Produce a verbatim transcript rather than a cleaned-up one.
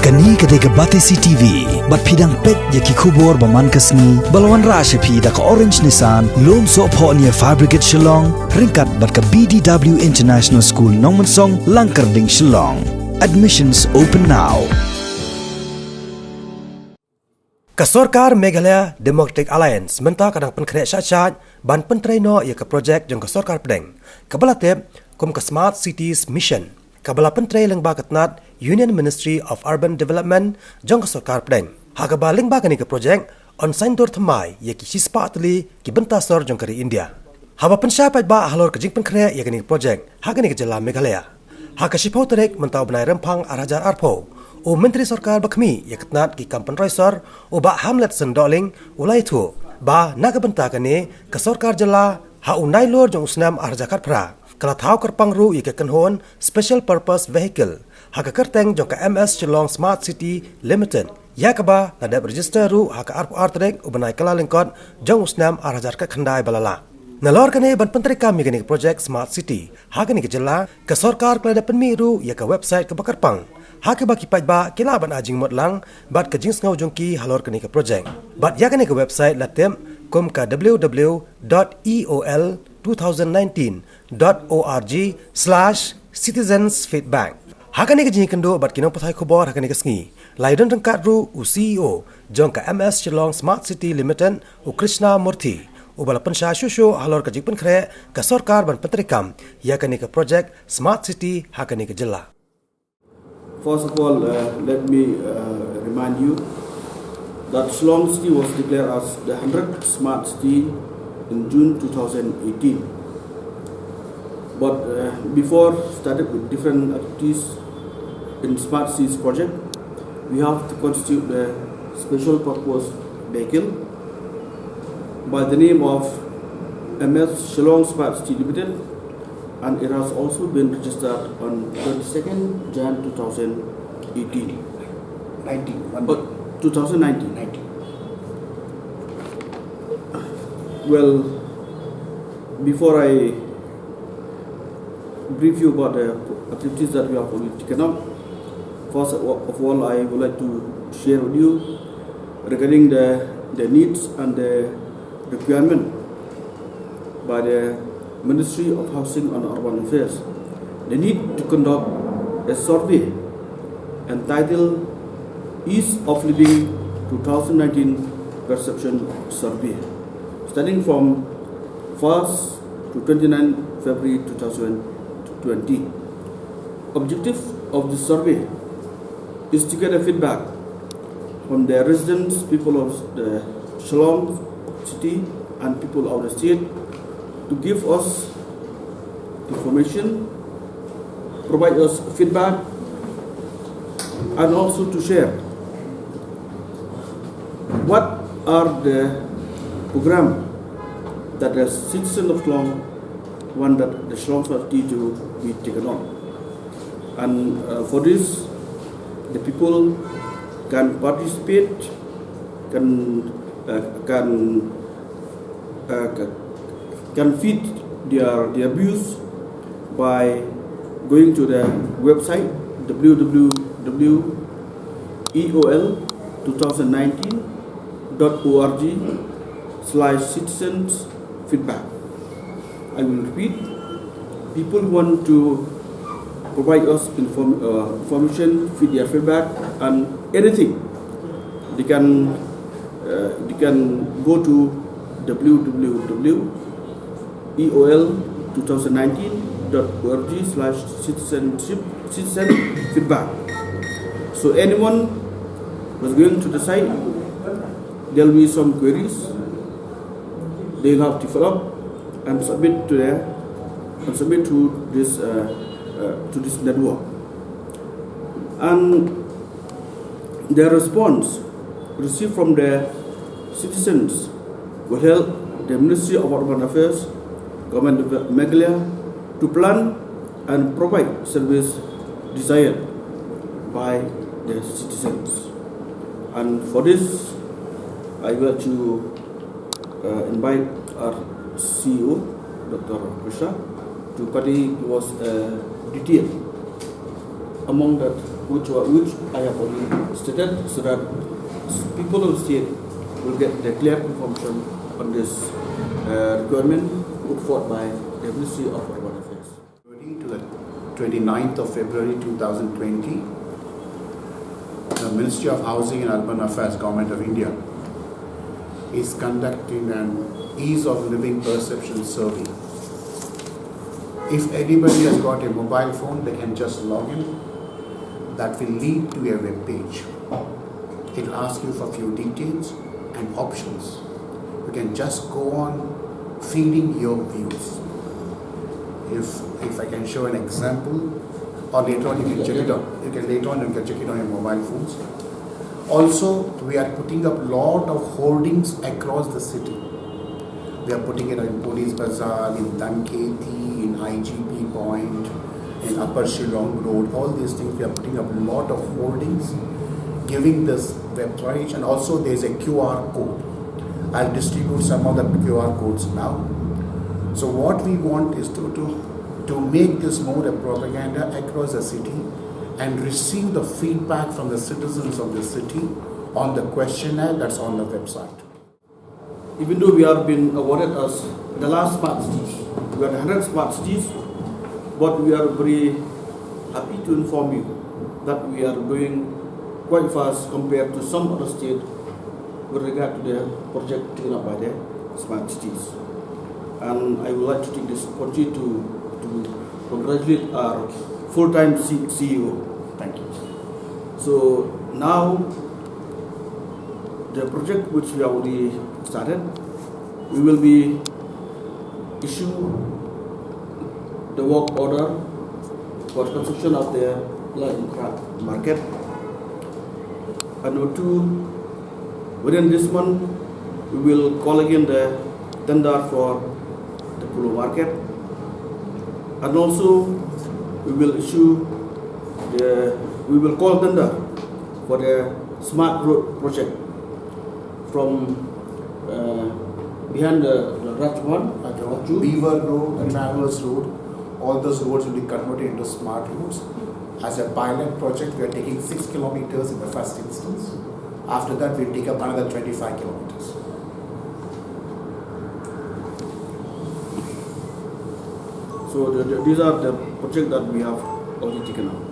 Kane ka dei ka Batesi T V, bad phi dang peit ïa ki khubor ba man ka sngi, ba la wanrah sha phi da ka Orange Nissan, Lumsohphoh near Fire Brigade Shillong, ryngkat bad ka B D W International School Nongmensong, Langkyrding, Shillong. Admissions open now. Ka sorkar Meghalaya Democratic Alliance mynta ka dang pynkhreh shah shah ban pyntrei noh ïa ka projek jong ka sorkar pdeng, kaba la tip kum ka Smart Cities Mission, kaba la pyntrei lyngba ka tnat Union Ministry of Urban Development jong ka sorkar pdeng. Ha kaba lyngba kane ka projek yn saiñdur thymmai ïa ki shispah tylli ki bynta sor jong ka ri India. Haba pynshai paidbah halor ka jingpynkhreh ïa kane ka projek ha kane ka jylla Meghalaya, ha ka shiphew tarik mynta u bnai Rymphang ar hajar arphew, u Myntri Sorkar ba khmih ïa ka tnat ki kam pynroi sor, u Bah Hamletson Dohling, u la ïathuh ba na ka bynta kane, ka sorkar jylla ha u Nailur jong u snem ar hajar khatphra ka la thaw kyrpang ruh ïa ka kynhun Special Purpose Vehicle ha ka kyrteng jong ka M S Shillong Smart City Limited, ïa kaba la dep register ruh ha ka arphew ar tarik u bnai Kyllalyngkot jong u snem ar hajar khatkhyndai ba la lah. Nalor kane ban pyntreikam ïa kane ka projek Smart City ha kane ka jylla, ka sorkar ka la dep pynmih ruh ïa ka website kaba kyrpang, ha kaba ki paidbah ki lah ban ai jingmut lang bad ka jingsngew jong ki halor kane ka projek. Bad ïa kane ka website la tip kum ka W W W dot E O L two thousand nineteen dot org slash citizens feedback. Ha kane ka jingïakynduh bad ki nongpathai khubor ha kane ka sngi, la ïadon ryngkat ruh u C E O jong ka M S Shillong Smart City Limited, u Krishna Murthy, uba la pynshai shuh shuh halor ka jingpynkhreh ka sorkar ban pyntreikam ïa kane ka projek Smart City ha kane ka jylla. First of all, uh, let me, uh, remind you that Shillong City was declared as the hundredth smart city in June two thousand eighteen. But, uh, before started with different activities in Smart Cities project, we have to constitute the special purpose vehicle by the name of M S Shillong Smart City Limited, and it has also been registered on twenty-second Jan two thousand eighteen. Nineteen, one. Oh, two thousand nineteen. Nineteen. Well, before I brief you about the activities that we have already taken up, first of all, I would like to share with you regarding the, the needs and the requirement by the Ministry of Housing and Urban Affairs, the need to conduct a survey entitled Ease of Living two thousand nineteen Perception Survey, starting from first to twenty-ninth February two thousand twenty. Objective of the survey is to get a feedback from the residents, people of the Shillong city and people of the state to give us information, provide us feedback, and also to share what are the program that the citizen of Shillong want that the Shillong society to be taken on. And, uh, for this, the people can participate, can, uh, can, uh, ca-, can feed their, their views by going to the website W W W E O L two thousand nineteen dot org slash citizens feedback. I will repeat. People want to provide us inform-, uh, information, feed their feedback, and anything. They can, uh, they can go to W W W E O L two thousand nineteen dot org slash citizenship, citizen feedback. So anyone who's going to the site, there'll be some queries they'll have to fill up and submit to their, and submit to this, uh, uh, to this network. And the response received from the citizens will help the Ministry of Urban Affairs, Government of Meghalaya, to plan and provide service desired by the citizens. And for this, I would like to, uh, invite our C E O, Doctor Krishna, to kindly give us a detail. Among that, which, which I have already stated, so that people of the state will get the clear information on this uh, requirement put forth by the Ministry of Urban Affairs. According to the twenty-ninth of February two thousand twenty, the Ministry of Housing and Urban Affairs, Government of India, is conducting an ease of living perception survey. If anybody has got a mobile phone, they can just log in. That will lead to a web page. It'll ask you for few details and options. You can just go on feeding your views. If if I can show an example, or later on you can check it out. You can later on you can check it on your mobile phones. Also, we are putting up lot of hoardings across the city. We are putting it in Police Bazaar, in Dhankheti, in I G P Point, in Upper Shillong Road, all these things. We are putting up a lot of hoardings, giving this website, and also there's a Q R code. I'll distribute some of the Q R codes now. So what we want is to, to, to make this more a propaganda across the city and receive the feedback from the citizens of the city on the questionnaire that's on the website. Even though we have been awarded as the last smart cities, we had a hundred smart cities, but we are very happy to inform you that we are going quite fast compared to some other state with regard to the project taken up by the smart cities. And I would like to take this opportunity to, to congratulate our full-time C- C E O. Thank you. So now, the project which we already started, we will be issue the work order for construction of the Light and Craft market. And number two, within this month, we will call again the tender for the Polo market. And also, we will issue the, we will call tender for the smart road project from uh, behind the, the Rajbhavan, Rajbhavan, Raju. Beaver Road, the Travelers Road, all those roads will be converted into smart roads. As a pilot project, we are taking six kilometers in the first instance. After that, we'll take up another twenty-five kilometers. So the, the, these are the projects that we have already taken up.